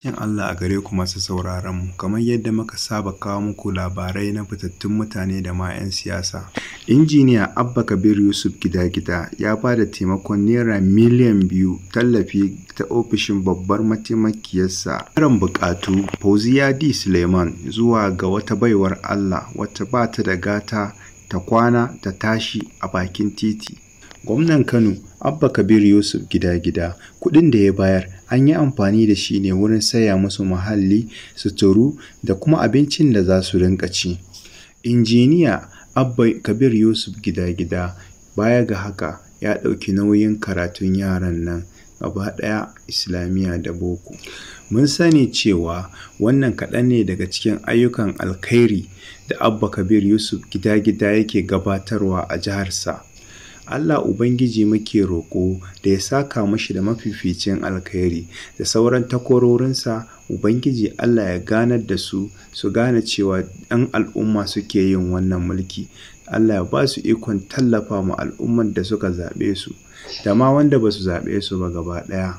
Yin Allah a gare ku masu sauraron mu, kamar yadda muka saba kawo muku labarai na fitattun mutane da ma 'yan siyasa. Injiniya Abba Kabir Yusuf Gida-Gida ya ba da taimakon Naira miliyan 2 tallafi ta ofishin babbar mataimakiyarsa karin buƙatu Fauziya D. Suleiman zuwa ga wata baiwar Allah wacce ba ta da gata ta kwana ta tashi a bakin titi. Gwamnan Kano Abba Kabir Yusuf Gida-Gida kuɗin da ya bayar an yi amfani da shi ne wurin saya musu muhalli, suturu da kuma abincin da za su rinƙa ci. Injiniya Abba Kabir Yusuf Gida-Gida baya ga haka ya ɗauki nauyin karatun yaran nan gaba ɗaya Islamiyya da Boko. Mun sani cewa wannan kaɗan ne daga cikin ayyukan alkhairi da Abba Kabir Yusuf Gida-Gida yake gabatarwa a jiharsa. Allah Ubangiji muke roƙo da ya saka mashi da mafificin alkhairi da sauran takwarorinsa. Ubangiji Allah ya ganar da su su gane cewa ɗan al'umma suke yin wannan mulki. Allah ya ba su ikon tallafa ma al'ummar da suka zaɓe su da ma wanda ba su zaɓe su ba gaba ɗaya.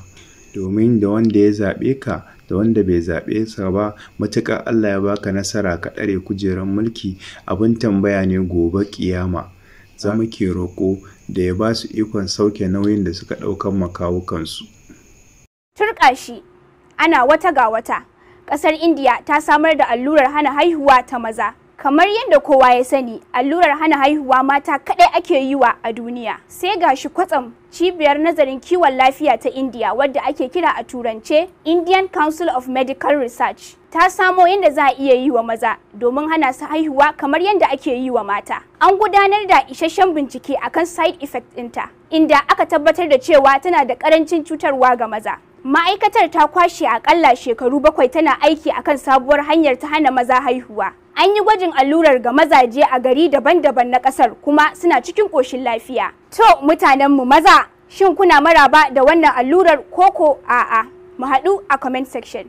Domin da wanda ya zaɓe ka da wanda bai zaɓe ka ba, matuƙar Allah ya baka nasara ka ɗare kujerar mulki, abin tambaya ne gobe ƙiyama. Za muke roƙo da ya ba su ikon sauke nauyin da suka ɗaukan ma kawukansu. Turƙashi, ana wata ga wata. Ƙasar Indiya ta samar da allurar hana haihuwa ta maza. Kamar yadda kowa ya sani, allurar hana haihuwa mata kaɗai ake yi wa a duniya. Sai gashi kwatsam cibiyar nazarin kiwon lafiya ta Indiya, wadda ake kira a turance Indian Council of Medical Research, ta samo yadda za a iya yi wa maza domin hana su haihuwa kamar yadda ake yi wa mata. An gudanar da isasshen bincike akan side effect ɗinta, inda aka tabbatar da cewa tana da ƙarancin cutarwa ga maza. Ma'aikatar ta kwashe akalla shekaru 7 tana aiki akan sabuwar hanyar ta hana maza haihuwa. An yi gwajin allurar ga mazaje a gari daban-daban na kasar, kuma suna cikin ƙoshin lafiya. To, mutanenmu maza, shin kuna maraba da wannan allurar koko a'a? Mu haɗu a comment section.